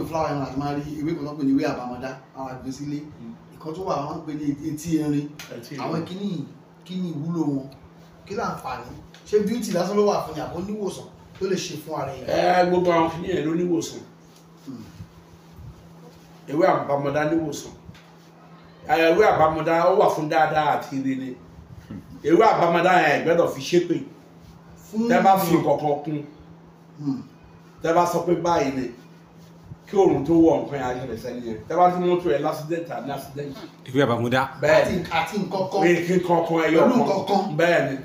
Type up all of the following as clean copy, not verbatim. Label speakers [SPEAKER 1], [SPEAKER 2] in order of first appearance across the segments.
[SPEAKER 1] flower yẹn láti máa rí ewé kan tó ń pè ní ewé àbámọ́dá, àwọn àgbẹ̀ sílé. Ìkan tó wà wọ́n ń pè ní etí erin. Àwọn kíní kíní ìwúlò wọn, kí láǹfààní? Ṣé beauty lásán ló wà fún ni àbó níwòsàn tó lè ṣe fún ara èèyàn?
[SPEAKER 2] Ẹ gbogbo àwọn kìnìún yẹn ló níwòsàn. Ewé àbámọ́dá níwòsàn. Ewé àbámọ́dá ó wà fún dáadáa àti ire ni. Ewé àbámọ́dá yẹn gbọ́dọ̀ fi ṣépè.
[SPEAKER 1] Fún
[SPEAKER 2] Tẹ́ bá fi kọ̀ọ̀kan kún, tẹ́ bá sọ pé báyìí ni, kí oòrùn tó wọ̀, nǹkan yẹn á ṣẹlẹ̀ sẹ́ni yẹn. Tẹ́ bá tún mọ́tò ẹ̀ l'accident àní accident.
[SPEAKER 3] Ewé àbámọ́dá.
[SPEAKER 2] Bẹ́ẹ̀
[SPEAKER 1] àti
[SPEAKER 2] ni.
[SPEAKER 1] Àti nǹkan kan.
[SPEAKER 2] Pé kí kankan ẹyọ
[SPEAKER 1] Pẹ̀lú
[SPEAKER 2] kan.
[SPEAKER 1] nǹkan kan.
[SPEAKER 2] Bẹ́ẹ̀ ni.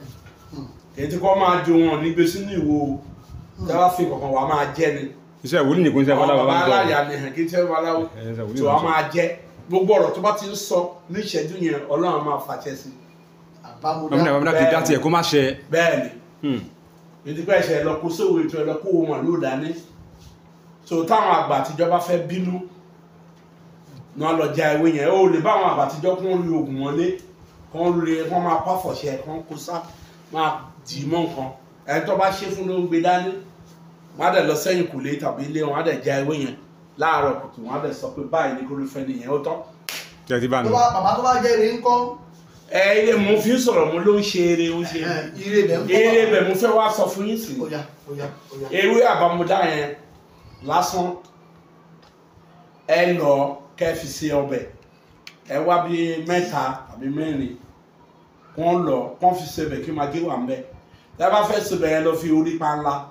[SPEAKER 2] Èyí tí kò máa jó wọn nígbè sínú ìwo, tẹ́ bá fi kankan wà á máa jẹ́ ni.
[SPEAKER 3] Iṣẹ́ ìwúlì nìkan, iṣẹ́ babaláwo
[SPEAKER 2] Àwọn
[SPEAKER 3] bá ń
[SPEAKER 2] baba
[SPEAKER 3] sọ.
[SPEAKER 2] aláya ni hàn kí tẹ́ babaláwo
[SPEAKER 3] Ẹ, iṣẹ́ wòlíì
[SPEAKER 2] tó
[SPEAKER 3] ló
[SPEAKER 2] a
[SPEAKER 3] ń sọ.
[SPEAKER 2] máa jẹ́. Gbogbo ọ̀rọ̀ tó bá ti ń sọ ní ìṣẹ́jú yẹn, Ọlọ́run máa fàṣẹ sí.
[SPEAKER 1] Àbámọ́dá.
[SPEAKER 3] Àbámọ́dá kì í dá tiẹ̀ kó má ṣe.
[SPEAKER 2] Bẹ́ẹ̀ ni. Ìdípẹ́ ẹ̀ṣẹ̀ lọ kó sówó ètò ẹ̀ lọ kó wọn ló dání. So táwọn àgbà àtijọ́ bá fẹ́ bínú náà lọ ja ewé yẹn, ó lè bá àwọn àgbà àtijọ́ kún lu oògùn wọn lé kán lè kán máa pàfọ̀ṣẹ kán kó sá máa dì í mọ́ nǹkan. Ẹni tó bá ṣe fún ló ń gbé dání. Wọ́n á dẹ̀ lọ sẹ́yìn kùlé tàbí ilé wọn, á dẹ̀ ja ewé yẹn láàárọ̀ kùtù, wọ́n á dẹ̀ sọ pé báyìí ní kó ló fẹ́ nìyẹn, ó tán.
[SPEAKER 3] Tẹ̀ ti bá
[SPEAKER 1] Tó
[SPEAKER 3] nù.
[SPEAKER 1] bá bàbá tó bá jẹ́ ire ńkọ́?
[SPEAKER 2] Ẹ ilé mo fi ń sọ̀rọ̀, mo ló ń ṣe eré, ó ń ṣe
[SPEAKER 1] Ẹ̀hẹ́n, ire ibẹ̀ ńkọ́?
[SPEAKER 2] eré ibẹ̀ mo fẹ́ wá sọ fún yín sí.
[SPEAKER 1] Ó yá, ó yá, ó yá.
[SPEAKER 2] Ewé àbámọ́dá yẹn lásán, ẹ lọ kẹ́ fi ṣe ọbẹ̀. Ẹ wá bí mẹ́ta àbí mẹ́rin kàn lọ kàn fi ṣe ọbẹ̀ kí magí wà ń bẹ̀. Tẹ́ bá fẹ́ ṣe ọbẹ̀ yẹn, lọ fi orí panla,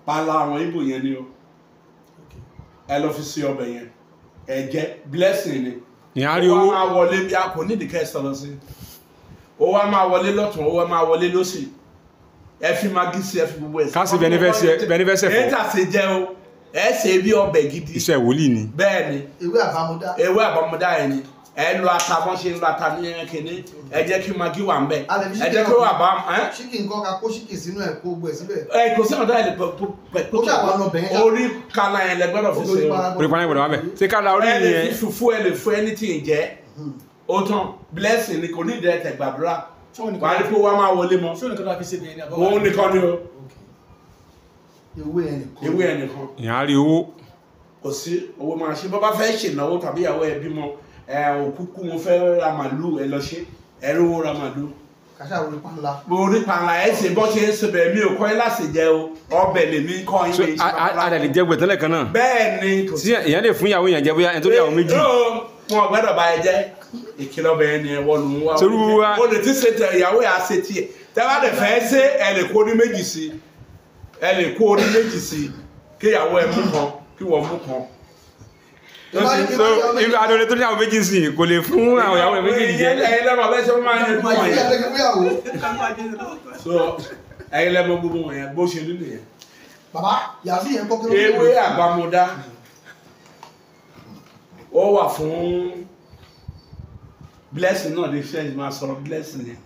[SPEAKER 2] panla àwọn Ìgbò yẹn ni o. Ẹ lọ fi ṣe ọbẹ̀ yẹn, ẹ jẹ, blessing ni.
[SPEAKER 3] Ìyẹn á rí
[SPEAKER 2] Ó wá
[SPEAKER 3] owó.
[SPEAKER 2] máa wọlé bí a kò nídìí kẹ́ ẹ sọ̀rọ̀ sí. Ó wá máa wọlé lọ́tún, ó wá máa wọlé lọ́sì. Ẹ fi magí sí, ẹ fi gbogbo ẹ̀ sí.
[SPEAKER 3] Ká sì bẹni fẹ́ ṣe, bẹni fẹ́ ṣẹ̀fọ́.
[SPEAKER 2] Ẹ tà ṣe jẹ́ o, ẹ ṣe bí ọbẹ̀ gidi.
[SPEAKER 3] Iṣẹ́ wòlíì ni.
[SPEAKER 2] Bẹ́ẹ̀ ni.
[SPEAKER 1] Ewé àbámọ́dá.
[SPEAKER 2] Ewé àbámọ́dá yẹn ni. Ẹ lo ata bọ́n ṣe ń lo ata ní kínní, ẹ jẹ́ kí magí wà ń bẹ̀.
[SPEAKER 1] A lè fi
[SPEAKER 2] Ẹ jẹ́ kí wà bá ẹ.
[SPEAKER 1] Chicken ńkọ́? Ká kó chicken sínú ẹ̀, kó gbẹ̀ síbẹ̀?
[SPEAKER 2] Ẹ kò sí ọ̀dọ́ ẹ lè pẹ̀ pẹ̀.
[SPEAKER 1] Ó ṣàwọn ọbẹ̀ yẹn ṣá.
[SPEAKER 2] Orí kala yẹn lẹ gbọ́dọ̀ fi ṣe o.
[SPEAKER 3] Orí paná ìgbọ̀dọ̀ wà bẹ̀. Ṣé ká la orí
[SPEAKER 2] Ẹ lè
[SPEAKER 3] yẹn?
[SPEAKER 2] fi fùfú, ẹ lè fún anything jẹ, ó tán. Blessing ni, kò ní ìdí ẹ gbàdúrà. Wà á rí pé wàá máa wọlé mọ́.
[SPEAKER 4] Ṣé òun nìkan ló wá fi ṣe bẹ́ẹ̀ ni àbọ̀?
[SPEAKER 2] Òun nìkan ni o.
[SPEAKER 1] Ewé ẹ̀ nìkan.
[SPEAKER 2] Ewé ẹ nìkan.
[SPEAKER 3] Ìyẹn á rí owó.
[SPEAKER 2] Kò sí owó máa ṣe. Bọ́ bá fẹ́ ṣènáwó tàbí ìyàwó ẹ bímọ, ẹ òkúkú mo fẹ́ ra màlúù, ẹ lọ ṣe, ẹ rówó ra màlúù.
[SPEAKER 1] Kàṣà orí panla.
[SPEAKER 2] Orí panla ẹ ṣe bọ́ ṣe ń ṣe bẹ́ẹ̀. Mi ò kọ́ ẹ láti jẹ o, ọbẹ̀ lèmi kọ́ yín
[SPEAKER 3] So
[SPEAKER 2] mi.
[SPEAKER 3] a dẹ̀ lè jẹ gbẹ̀tẹ́lẹ̀ kan náà.
[SPEAKER 2] Bẹ́ẹ̀ ni, kò
[SPEAKER 3] Sí ìyẹn lè fún ìyàwó yẹn jẹ, bóyá ẹni tó ní ìyàwó méjì.
[SPEAKER 2] Wọn ò gbọ́dọ̀ bá ẹ jẹ́. Ìkìlọ̀ bẹ́ẹ̀ ni ẹ wọ́n lù ú wá.
[SPEAKER 3] Torí
[SPEAKER 2] O lè ti ṣe tẹ ìyàwó yà á ṣe tiẹ̀. Tẹ́ bá dẹ̀ fẹ́ ṣe, ẹ lè kó orí méjì sí, ẹ lè kó orí méjì sí, kí ìyàwó ẹ mú kan, kí wọ́n mú kan.
[SPEAKER 3] So irú adóore tó ní ìyàwó méjì sí kò lè fún àwọn ìyàwó rẹ̀ méjèèjì jẹ.
[SPEAKER 2] Ẹ̀yin lẹ́mọ̀ bẹ́ẹ̀ ṣe máa ń yanjú
[SPEAKER 1] Máa
[SPEAKER 2] wọn
[SPEAKER 1] jẹ́
[SPEAKER 2] yẹn.
[SPEAKER 1] ìyàwó.
[SPEAKER 2] So ẹ̀yin lẹ́mọ̀ gbogbo wọn yẹn bó ṣe rí nìyẹn.
[SPEAKER 1] Bàbá yàtí yẹn kọ́ kí ló?
[SPEAKER 2] Ewé àbámọ́dá ó wà fún blessing náà ní fẹ́ máa sọ̀rọ̀ blessing yẹn.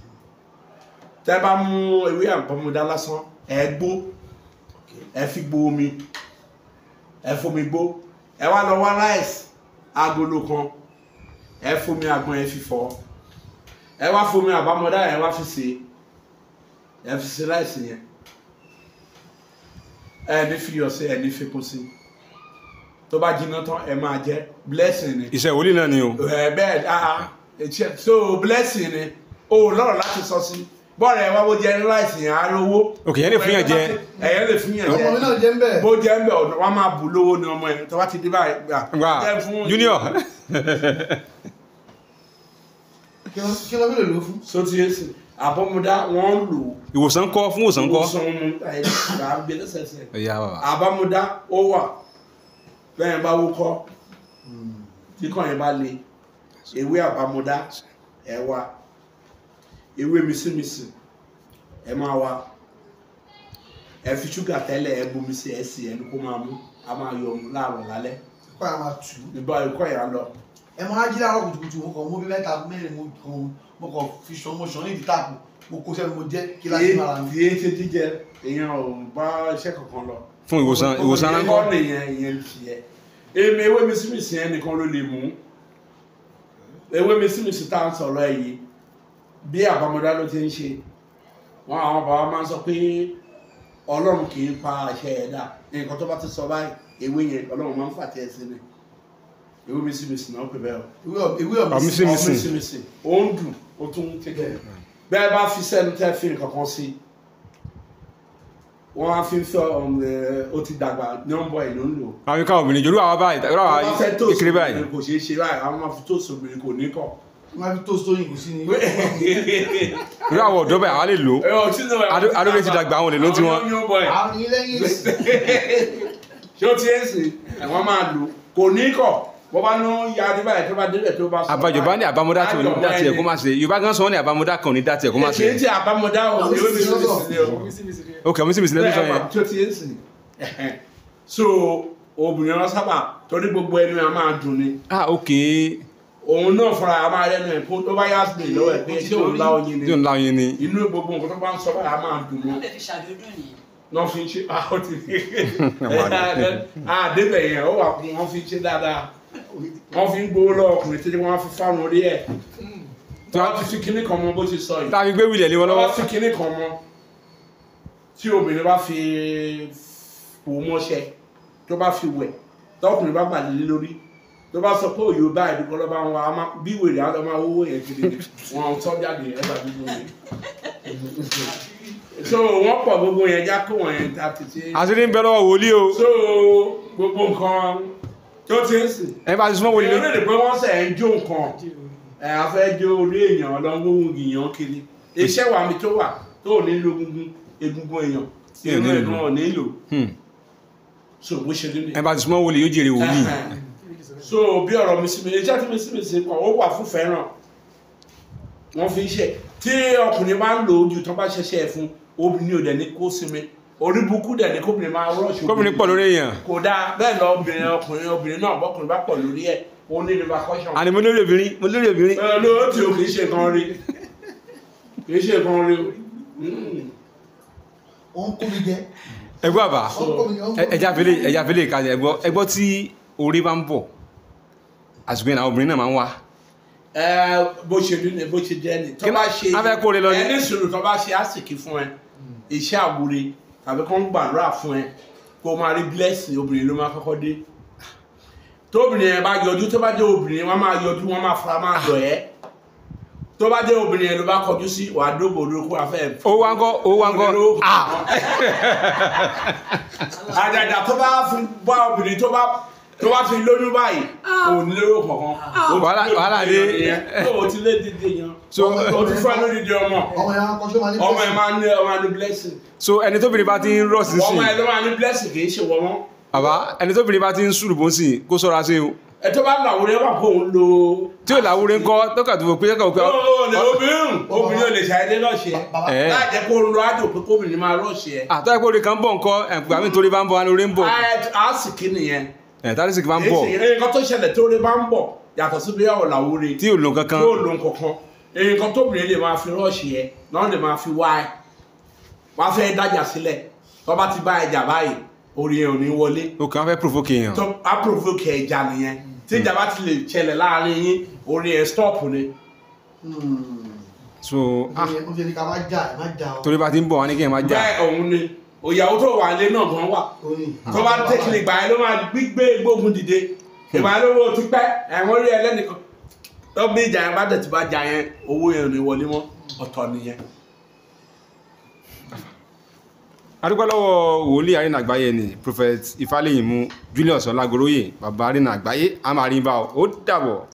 [SPEAKER 2] Tẹ́ bá mú ewé àbámọ́dá lásán, ẹ gbó, ẹ fi gbó omi, ẹ fomi gbó. Ẹ wá lọ wá rice agolo kan, ẹ fomi àgbọn, ẹ fi fọ, ẹ wá fomi àbámọ́dá, ẹ wá fi sè, ẹ fi sè rice yẹn. Ẹ ní fi iyọ̀ sí, ẹ ní fi kún sí. Tó bá jiná tán, ẹ máa jẹ, blessing ni.
[SPEAKER 3] Iṣẹ́ wòlíì náà ni o.
[SPEAKER 2] Ẹ bẹ́ẹ̀ ah ah, so blessing ni o lọ́rọ̀ láti sọ sí bọ́ọ̀rù. Ẹ wá bó jẹ ní rice yẹn, á rówó.
[SPEAKER 3] Ok, ìyẹn lè fún yàn jẹ.
[SPEAKER 2] Ẹ̀yẹ́ lè fún yàn
[SPEAKER 1] Ọmọ mi
[SPEAKER 2] jẹ.
[SPEAKER 1] náà jẹ́ ń bẹ̀.
[SPEAKER 2] Bó jẹ́ ń bẹ̀, ọ̀nà wọn máa bù lówó ni ọmọ yẹn tó bá ti dé báyìí gbà.
[SPEAKER 3] Gbà.
[SPEAKER 2] Jẹ́ fún
[SPEAKER 3] Junior.
[SPEAKER 1] Kí ló fi lè lò ó fún?
[SPEAKER 2] So ti yé sí àbọ̀mọdá wọ́n ń lò ó.
[SPEAKER 3] Ìwòsàn kọ́, fún ìwòsàn kọ́.
[SPEAKER 2] Ìwòsàn mu ẹ̀ à ń gbé lẹ́sẹẹsẹ.
[SPEAKER 3] Ẹ̀yà bàbá.
[SPEAKER 2] Àbámúdá ó wà bẹ́ẹ̀ bá wúkọ́, tí kàn yẹn bá le, ewé àbámúdá ẹ wá, ewé mísímísì ẹ máa wá, ẹ fi ṣúgà tẹ́lẹ̀, ẹ bomi sí, ẹ sì ẹnu kó máa mú, a máa yọ ọmú láàárọ̀ lálẹ́.
[SPEAKER 1] Kọ́ ẹ̀ máa tù ú.
[SPEAKER 2] Ìbá ikọ́ yà á lọ.
[SPEAKER 1] Ẹ máa jí láàárọ̀ kùtùkùtù, mo kàn mú bí mẹ́ta mẹ́rin, mo kàn fi ṣan, mo ṣan ní ìdí táàpù, mo kó sẹ́nu, mo jẹ́ kí láti máa mi.
[SPEAKER 2] Kì í ṣe jíjẹ, èèyàn ò bá iṣẹ́ kankan lọ.
[SPEAKER 3] Fún ìwòsàn, ìwòsàn ara ńkọ́?
[SPEAKER 2] Kọ́ nìyẹn, ìyẹn fi ẹ èmi ewé mísímísì yẹn nìkan ló lè mú. Ewé mísímísì tá à ń sọ̀rọ̀ ẹ̀ yìí, bí àbámọ́dá ló ti ń ṣe wọn. Àwọn bàbá máa ń sọ pé Ọlọ́run kì í pa àṣẹ ẹ̀dá. Nǹkan tó bá ti sọ báyìí, ewé yẹn Ọlọ́run máa ń fàtí ẹ̀ sí ni. Ewé mísìmísì náà pè bẹ́ẹ̀ o.
[SPEAKER 1] Ewé ọ̀mísì.
[SPEAKER 2] Ọ̀mísìmísì. Ó ń dùn, ó tún ń tẹ̀kẹ̀. Bẹ́ẹ̀ bá fi sẹ́nu tẹ́ fi nǹkan kan sí, wọ́n á fi ń fẹ́ ó ti dàgbà nọ́mbọ̀ ẹ̀ ló ń lò.
[SPEAKER 3] Àwọn káwọn obìnrin jòlú àwọn báyìí, irú àwọn kékeré báyìí.
[SPEAKER 2] Kò ṣeé ṣe báyìí, àwọn máa fi tóòsì obìnrin kò ní kọ̀.
[SPEAKER 1] Wọ́n á fi tóòsì tóyìn kò sí ni.
[SPEAKER 3] Irú àwọn ọ̀dọ́ báyìí, àwọn lè lò. Adóbe ti dàgbà, àwọn lè lò tiwọn.
[SPEAKER 1] Àwọn ilé yìí.
[SPEAKER 2] Ṣé ó ti ń sìn? Ẹ̀wọ̀n máa lò. Kò ní kọ̀. Wọ́n bá ní ya adé báyìí tó bá délẹ̀ tó bá sọ.
[SPEAKER 3] Àbájọba ní àbámọ́dá tí ò ní dá tiẹ̀ kó má ṣe. Yorùbá gan sọ ní àbámọ́dá kan ò ní dá tiẹ̀ kó má ṣe.
[SPEAKER 2] Kì í ṣe àbámọ́dá ò ní mísìmísì o.
[SPEAKER 3] Ok, mísìmísì lẹ́nu sọ yẹn.
[SPEAKER 2] Tí ó ti ń sìn. So obìnrin wọn sábà torí gbogbo ẹnu ẹ máa dùn ni.
[SPEAKER 3] Ah ok.
[SPEAKER 2] Òun náà fúnra a máa rẹ́nu ẹ̀ kó tó bá yá sí lọ́wọ́ ẹ̀ pé ṣé òun lá oyin ni.
[SPEAKER 3] Ṣé òun lá oyin ni.
[SPEAKER 2] Inú gbogbo nǹkan tó bá ń sọ báyìí a máa dùn mọ́. Wọ́n fi ń ṣe àwọn ti àdébẹ̀ yẹn ó wà fún wọn fi ń ṣe dáadáa. Wọ́n fi ń gbowó lọ́wọ́ ọkùnrin tí wọ́n fi fáwọn orí ẹ̀. Wọ́n ti fi kinní kan mọ bó ṣe sọ yìí.
[SPEAKER 3] Tàbí gbé wílẹ̀ lé wọn lọ́wọ́.
[SPEAKER 2] Wọ́n fi kinní kan mọ tí obìnrin bá fi pò mọ́ṣẹ́ tó bá fi wẹ̀ tọkùnrin bá gbàdé lé lórí tó bá sọ pé òyò bá ìdúkọ́ lọ́ba wọn bí wèrè á lọ máa wówó yẹn kiri ni wọn sọ jáde ẹ bá gbogbo yẹn. So wọ́n pọ̀ gbogbo yẹn já kó wọn yẹn ta títí.
[SPEAKER 3] Àṣírí ń bẹ lọ́wọ́ wòlíì o.
[SPEAKER 2] So gbogbo nǹkan tó ti ń sìn.
[SPEAKER 3] Ẹ bá ti súnmọ́ wòlíì lórí.
[SPEAKER 2] Ẹ lè pé wọ́n sẹ̀ ń jó nǹkan ẹ a fẹ́ jó orí èèyàn ọlọ́ngbóhùn èèyàn kiri. Iṣẹ́ wa mi tó wà tó ò ní lo egungun èèyàn inú ẹ̀gbọ́n ò ní lò. So bó ṣe nílé.
[SPEAKER 3] Ẹ bá ti súnmọ́ wòlíì yóò jèrè wòlíì.
[SPEAKER 2] So bí ọ̀rọ̀ mísìmísì iṣẹ́ tí mísìmísì kan ó wà fún fẹ́ràn wọ́n fi ń ṣe tí ọkùnrin máa ń lò ó ju tán bá ṣẹṣẹ ẹ̀ fún obìnrin ò dẹ̀ ní kó sinmi orí burúkú dẹ̀ ní kóbìnrin máa rọ́ọ̀ṣì
[SPEAKER 3] kóbìnrin pọ̀ lórí èèyàn
[SPEAKER 2] kò dáa bẹ́ẹ̀ lọ obìnrin ọkùnrin obìnrin náà bọ́kùnrin bá pọ̀ lórí ẹ̀ ó ní repercussion.
[SPEAKER 3] Àní mo lórí obìnrin mo lórí obìnrin.
[SPEAKER 2] Ẹ ló tí o kì í ṣe kan rí kì í ṣe kan rí.
[SPEAKER 1] Ó ń kó mi jẹ.
[SPEAKER 3] Ẹgbọ́ àbá ẹja fele ìkàlẹ̀ ẹgbọ́ tí orí bá ń bọ̀ àsìkò yẹn àwọn obìnrin náà máa ń wá.
[SPEAKER 2] Bó ṣe rí ni bó ṣe jẹ́ ni tó bá ṣe ẹni sùúrù tó bá ṣe àsìkí fún ẹ iṣẹ́ àwúre tàbí kó ń gbàdúrà fún ẹ kó máa rí blessing obìnrin ló máa kọ́kọ́ dé. Tóbìnrin yẹn bá yọjú tó bá jẹ́ obìnrin wọ́n máa yọjú wọ́n máa fara máa dọ̀ ẹ́. Tó bá jẹ́ obìnrin yẹn ló bá kọjú sí wàá dógbò olóko afẹ́.
[SPEAKER 3] Ó wá ń kọ́ ó wá ń kọ́.
[SPEAKER 2] Àjàjà tó bá fún bá obìnrin tó bá fi lóyún báyìí kò ní lérò kankan.
[SPEAKER 3] Wàhálà dé.
[SPEAKER 2] O ti lé dídé yan. O ti fún ẹ lórí di ọmọ. Ọmọ yẹn máa ní ọmọ ní blessing.
[SPEAKER 3] So ẹni tóbìnrin bá ti ń rọ̀ sí sí.
[SPEAKER 2] Ọmọ yẹn ló máa ní blessing kì í ṣe wọ́n mọ́.
[SPEAKER 3] Bàbá ẹni tóbìnrin bá ti ń sùrù bó ń sìn kó sọ́ra sí o.
[SPEAKER 2] Ẹ tó bá làwúrẹ́ wà kó ń lo.
[SPEAKER 3] Tí ò làwúrẹ́ ń kọ́ tó kà tó fò pé kà ó pé.
[SPEAKER 2] Obìnrin ò lè ṣàìdé lọ́ọ̀ṣẹ́. Láì jẹ́ kó ń lo ájò pé kóbìnrin máa rọ̀ṣẹ́.
[SPEAKER 3] Àtọ́ ẹ̀kọ́ orí kan bọ̀ ńkọ́ ẹ̀pẹ́ àmì torí bá ń bọ̀ wá ní orí ń bọ̀.
[SPEAKER 2] Àsìkí nìyẹn.
[SPEAKER 3] Tálísìkì bá ń bọ̀.
[SPEAKER 2] Nǹkan tó ṣẹlẹ̀ tó rí bá ń bọ̀ yàtọ̀ sí bí ọ̀rọ̀ làwúre.
[SPEAKER 3] Tí ò lò kankan.
[SPEAKER 2] Tí ò lò kankan. Nǹkan tóbìnrin lè máa fi rọ́ọ̀ṣì ẹ náà lè máa fi wá ẹ. Wọ́n á fẹ́ dájà sílẹ̀. Tó bá ti bá ẹjà báyìí, orí ẹ ò ní wọlé.
[SPEAKER 3] O kàn fẹ́ provoke èèyàn.
[SPEAKER 2] Tó á provoke ẹja nìyẹn. Tí ìjà bá ti lè ṣẹlẹ̀ láàrin yín, orí ẹ stop ni.
[SPEAKER 3] So
[SPEAKER 1] ah
[SPEAKER 3] torí bá ti ń bọ̀ wá ní kí ẹ máa jà.
[SPEAKER 2] Bẹ́ẹ̀ òun ni òyàwó tó wà lé náà gan wà tó bá tẹ́kìlì ìgbà yẹn ló máa gbígbé gbógun dìde ìgbà yẹn ló wó ti pẹ́ ẹ̀wọ̀n rí ẹlẹ́nìkan tó bí ìjà yẹn bá dẹ̀ ti bá jà yẹn owó yẹn ò ní wọlé mọ́ ọ̀tọ̀ nìyẹn.
[SPEAKER 3] A dúpẹ́ lọ́wọ́ wòlíì Arena Àgbáyé ni Prophet Ifáléyìnmú Julius Ọlágoróyè bàbá Arena Àgbáyé a máa rí bá ọ ó dàbọ̀.